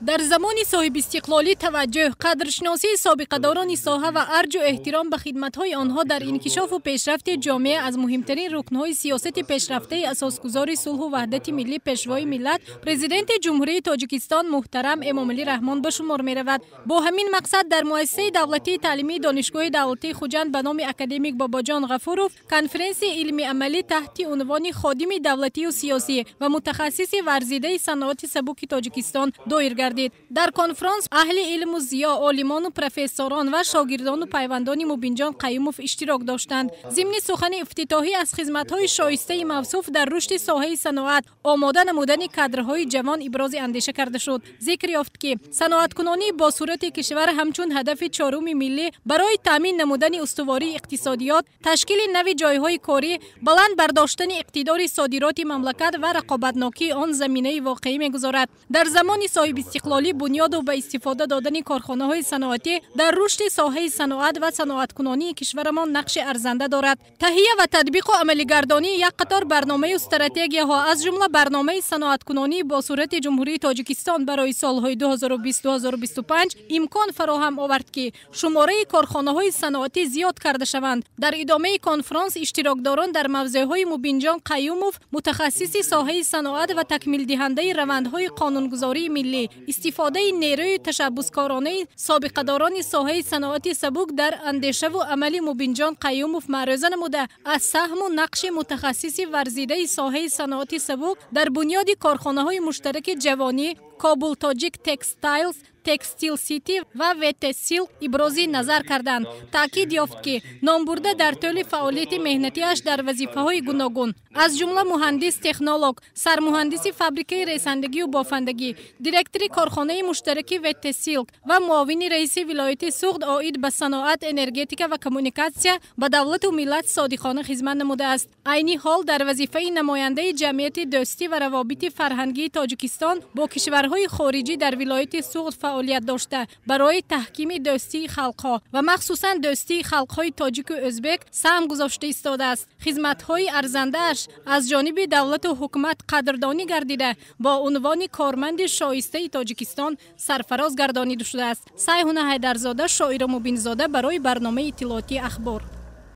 Дар замони соҳибистиқлолӣ таваҷҷӯҳ, қадршиносии собиқадорони соҳа ва арҷу эҳтиром ба хидматҳои онҳо дар инкишофу пешрафти ҷомеа аз муҳимтарин рукнҳои сиёсати пешрафтаи асосгузори сулҳу ваҳдати миллӣ, Пешвои миллат, Президенти Ҷумҳурии Тоҷикистон муҳтарам Эмомалӣ Раҳмон ба шумор меравад. Бо ҳамин мақсад дар муассисаи давлатии таълимии Донишгоҳи давлатии Хуҷанд ба номи академик Бобоҷон Ғафуров конференсияи илми-амалӣ таҳти унвони «Ходими давлатию сиёсӣ ва мутахассиси варзидаи саноати сабуки Тоҷикистон» доир гардид. Дар конфронс аҳли илму зиё, олимону профессорон ва шогирдону пайвандони Мубинҷон Қаюмов иштирок доштанд. Зимни сухани ифтитоҳӣ аз хизматҳои шоистаи мавсуф дар рушди соҳаи саноат, омода намудани кадрҳои ҷавон ибрози андеша карда шуд. Зикр ёфт, ки саноаткунонӣ бо сурати кишвар ҳамчун ҳадафи чоруми миллӣ барои таъмин намудани устувории иқтисодиёт, ташкили нави ҷойҳои корӣ, баланд бардоштани иқтидори содироти мамлакат ва рақобатнокии он заминаи воқеӣ мегузорад. Дар замони соҳибистиқлолӣ бунёду ба истифода додани корхонаҳои саноатӣ дар рушди соҳаи саноат ва саноаткунонии кишварамон нақши арзанда дорад. Таҳия ва татбиқу амалигардонии як қатор барномаю стратегияҳо, аз ҷумла барномаи саноаткунонии бо сурати Ҷумҳурии Тоҷикистон барои солҳои 2020-2025, имкон фароҳам овард, ки шумораи корхонаҳои саноатӣ зиёд карда шаванд. Дар идомаи конфронс иштирокдорон дар мавзеъҳои Мубинҷон Қаюмов, мутахассиси соҳаи саноат ва такмилдиҳандаи равандҳои қонунгузории миллӣ, истифодаи нерӯи ташаббускоронаи собиқадорони соҳаи саноати сабук дар андешаву амали Мубинҷон Қаюмов маърӯза намуда, аз саҳму нақши мутахассиси варзидаи соҳаи саноати сабук дар бунёди корхонаҳои муштараки ҷавонӣ, Кобул Тоҷик Текстайлз, Текстил Сити ва ВТ Силк ибрози назар карданд. Таъкид ёфт, ки номбурда дар тӯли фаъолияти меҳнатиаш дар вазифаҳои гуногун, аз ҷумла муҳандис технолог, сармуҳандиси фабрикаи ресандагию бофандагӣ, директори корхонаи муштараки ВТ Силк ва муовини раиси вилояти Суғд оид ба саноат, энергетика ва коммуникатсия ба давлату миллат содиқона хизмат намудааст. Айни ҳол дар вазифаи намояндаи Ҷамъияти дӯстӣ ва равобити фарҳангии Тоҷикистон бо кишварҳои хориҷӣ дар вилояти Суғд фаъолият дошта, барои таҳкими дӯстии халқҳо ва махсусан дӯстии халқҳои тоҷику ӯзбек саҳм гузошта истодааст. Хизматҳои арзандааш аз ҷониби давлату ҳукумат қадрдонӣ гардида, бо унвони корманди шоистаи Тоҷикистон сарфароз гардонида шудааст. Сайҳуна Ҳайдарзода, Шоира Мубинзода барои барномаи иттилоотии Ахбор.